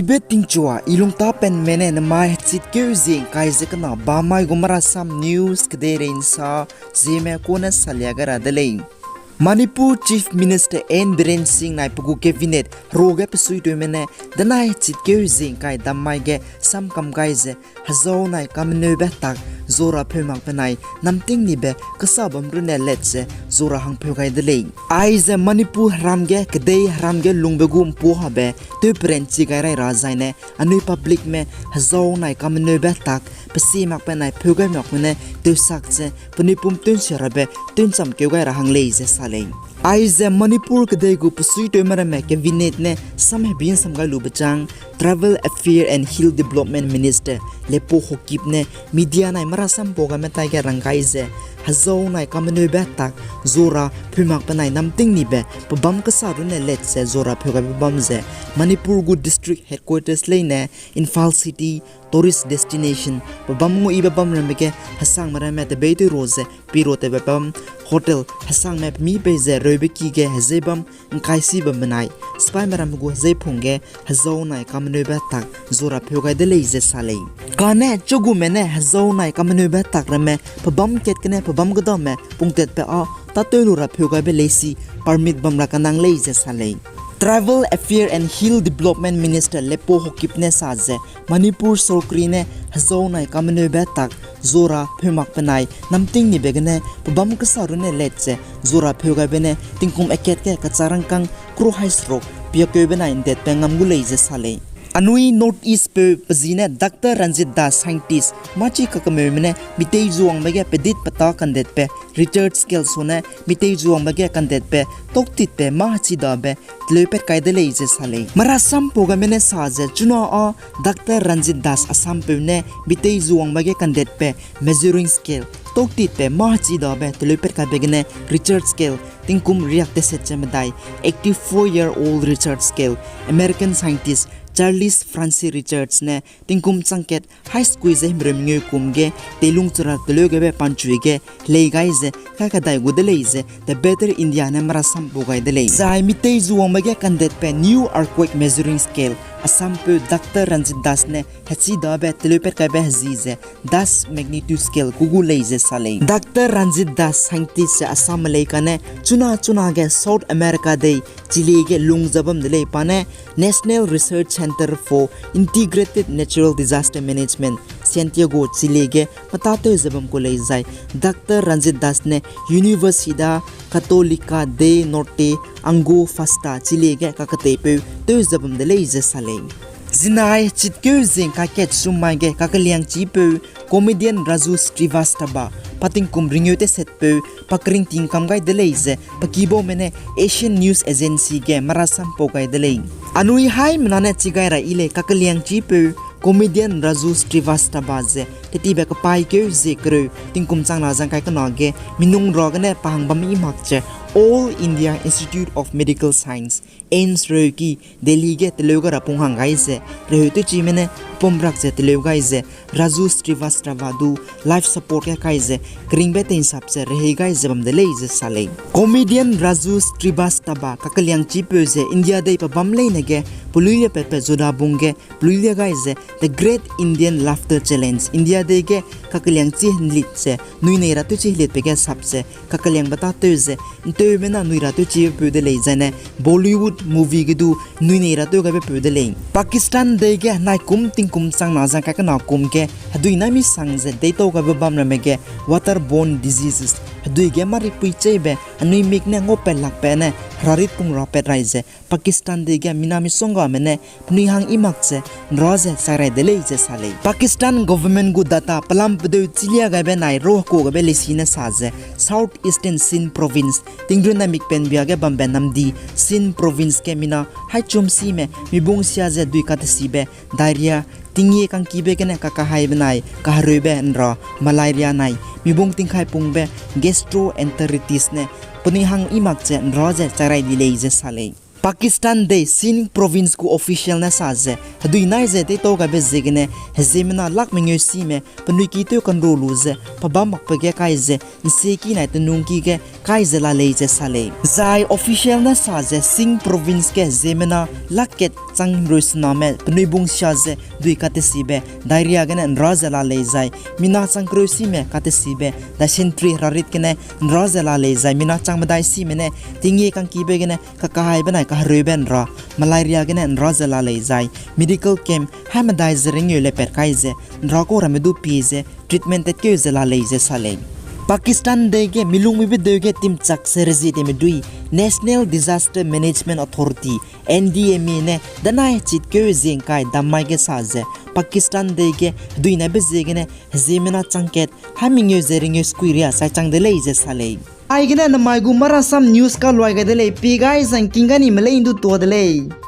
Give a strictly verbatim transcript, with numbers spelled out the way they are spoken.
Peting chua, i lungtapenme ne nemai hechitkeu zie ngkai ze kena bamai gu Marasam News kedeirei nsa zieme kune salia gai ra de lei. Manipur Chief Minister N Biren Singh nai pe gu cabinet heruage pesuitewme ne denai hechitkeu zie ngkai dammai ge samkam gai ze hezau nai kameneube tak zora pheumakbe nai namting nibe kesa bam runne let ze zora hangpheu gai de lei. Aize Manipur heram ge kedei heram ge lungbe gu mpuhabe tewperen chi gai rai ra zaine anui publicme hezau nai kameneube tak pesimakbe nai pheu gai makme ne tewsak ze penui pum tewnsia rabe tewncham keu gai ra hang lei ze sa lei. Aize Manipur kedei gu pesuitewme ramme cabinet ne samhebi nsam gai lube chang Tribal Affair and Hill Development Minister Lepo Hokip ne media nai marasam pau gaime tai ge rang gai ze hezau nai kameneube tak zora pheumakbe nai namting nibe pebâm kesa runne let ze zora pheu gaibe bam ze Manipur gu district headquarters leine Imphal City tourist destination pebâm nguibe bam ramme ge hesangme ramme tebeitew ru ze piro tewbe bam hotel hesangme pemi pei ze reube ki ge hezei bam ngkai si bambe nai sipaime ramme gu hezei phung ge hezau nai kameneube tak zora pheu gai de lei ze sa lei. Kane chugume ne hezau nai kameneube tak ramme pebâm kat gene pebâm kedame pungtatbe â tâtew lu ra pheu gaibe leisi permit bam ra kanang lei ze sa lei. Tribal Affair and Hill Development Minister Lepo Hokip ne sa ze Manipur sorkari ne hezau nai kameneube tak zora pheumakbe nai namting nibe gene pebâm kesa runne let ze zora pheu gaibe ne tingkum akat ge kacharangkâng kru hai seruk piakeube nai ndetbe ngam gu lei ze sa lei. Anui North East peu pe zi ne Doctor Ranjit Das scientist mâchi kakemeume ne mitei zuangbe ge pedit petâ kandetbe Richter scale sune mitei zuangbe ge kandetbe tâktitbe mâ hechi dabe teleupat kai de lei ze sa lei. Marasam pau gaime ne sa ze chuna â Doctor Ranjit Das Assam peu ne mitei zuangbe ge kandetbe measuring scale tâktitbe mâ hechi dabe teleupat kaibe gene Richter scale tingkum riak teset ze medai eighty-four year old Richter scale American scientist Charles Francis Richards ne tingkum chang kat hai sekui ze himreu mengeu kum ge teilung chura teleu gebe panchui ge helei gai ze kai kadai gu de lei ze The Better India ne marasam pau gai de lei. Zai mitei zuangbe ge kandetbe new earthquake measuring scale Assam peu Doctor Ranjit Das ne hechi dabe teleupat kaibe hezi ze dust magnitude scale ku gu lei ze sa lei. Doctor Ranjit Das scientist ze Assam me lei kane chuna chuna ge South America dei Chile ge lung ze bam de lei pa ne National Research Center for Integrated Natural Disaster Management Santiago Chile ge metatew ze bam ku lei zai Doctor Ranjit Das ne Universidad Católica del Norte Antofagasta Chile ge kaketeipeu tew ze bam de lei ze sa lei. Zinai chitkeu zing kaket sum mai ge kakeliangchipeu comedian Raju Srivastava pa tingkum ringeu tesetpeu pa keringting kam gai de lei ze pe kibaume ne Asian News Agency ge marasam pau gai de lei. Anui haimena ne chi gai ra yi lei kakeliangchipeu comedian Raju Srivastava ze tetibe kepaîkeu zie kereu tingkum changna zang kai kena ge minung ra gene pa hang bam yi mak ze All India Institute of Medical Science, AIIMS reuki Delhi ge teleu ga ra pung hang gai ze reheu tewchime ne pum rak ze teleu gai ze Raju Srivastava du life support ge kai ze keringbe teinsap ze rehei gai ze bam de lei ze sa lei. Comedian Raju Srivastava kakeliangchipeu ze India dei pe bam leine ge peluilia patpat zuda bung ge peluilia gai ze The Great Indian Laughter Challenge India dei ge kakeliangchi henlit ze nui nei ra tewchi helitbe ge sap ze kakeliangbe tâtew ze nteumena nui ra tewchibepeu de lei zaine Bollywood movie ge du nui nei ra tew gaibepeu de lei. Pakistan dei ge naikum tingkum changna zang kai kena kum ge hedui nai misang ze deitau gaibe bam ramme ge waterborne diseases hedui ge maripui cheibe anui mik ne ngaupat lakbe ne herarit pung rapat rai ze Pakistan dei ge mina misuanggame ne penui hang i mak ze nra ze chai rai de lei ze sa lei. Pakistan government gu data pelam pedeu chilia gaibe nai ro hekua gaibe leisi ne sa ze South Eastern Sindh Province tingrun na mikpenbia ge bambe namdi Sindh Province ge mina haichum sime mibung sia ze dui katesibe diarrhea tingie kangkibe gene kakahaibe nai kahereube nra malaria nai mibung tingkai pungbe gastroenteritis ne penui hang i mak ze nra ze chai rai di lei ze sa lei. Pakistan dei Sindh Province gu official ne sa ze hedui nai ze deitau gaibe ziegene heziemmena lak mengeu sime penui ki tew kanru lu ze pebam makbe ge kai ze nsieki nai tenungki ge kai ze la lei ze sa lei. Zai official ne sa ze Sindh Province ge heziemmena lak kat chang himreu sename penui bung sia ze dui katesibe diarrhea gene ’nra ze la lei zai, mina chang kereu sime katesibe dysentery herarit gene ’nra ze la lei zai, mina chang medai sime ne tingie kangkibe gene kakahai benai kahereube ’nra, malaria gene ’nra ze la lei zai, medical camp hai medai ze ringeu le pat kai ze, ’nra kau ramme du pie ze treatment tatkeu ze la lei ze sa lei. Pakistan dei ge milungmuibe deu ge timchak se rezie tewme dui National Disaster Management Authority, N D M A ne danai chitkeu ziengkai dammai ge sa ze, Pakistan dei ge heduinaibe ziegene heziemena chang kat hai mengeu ze ringeu sekui riâ chai chang de lei ze sa lei. Aigene namai gu Marasam News kaluai gai de lei, pie gai zangking ga ni melei ’ndu tuâ de lei.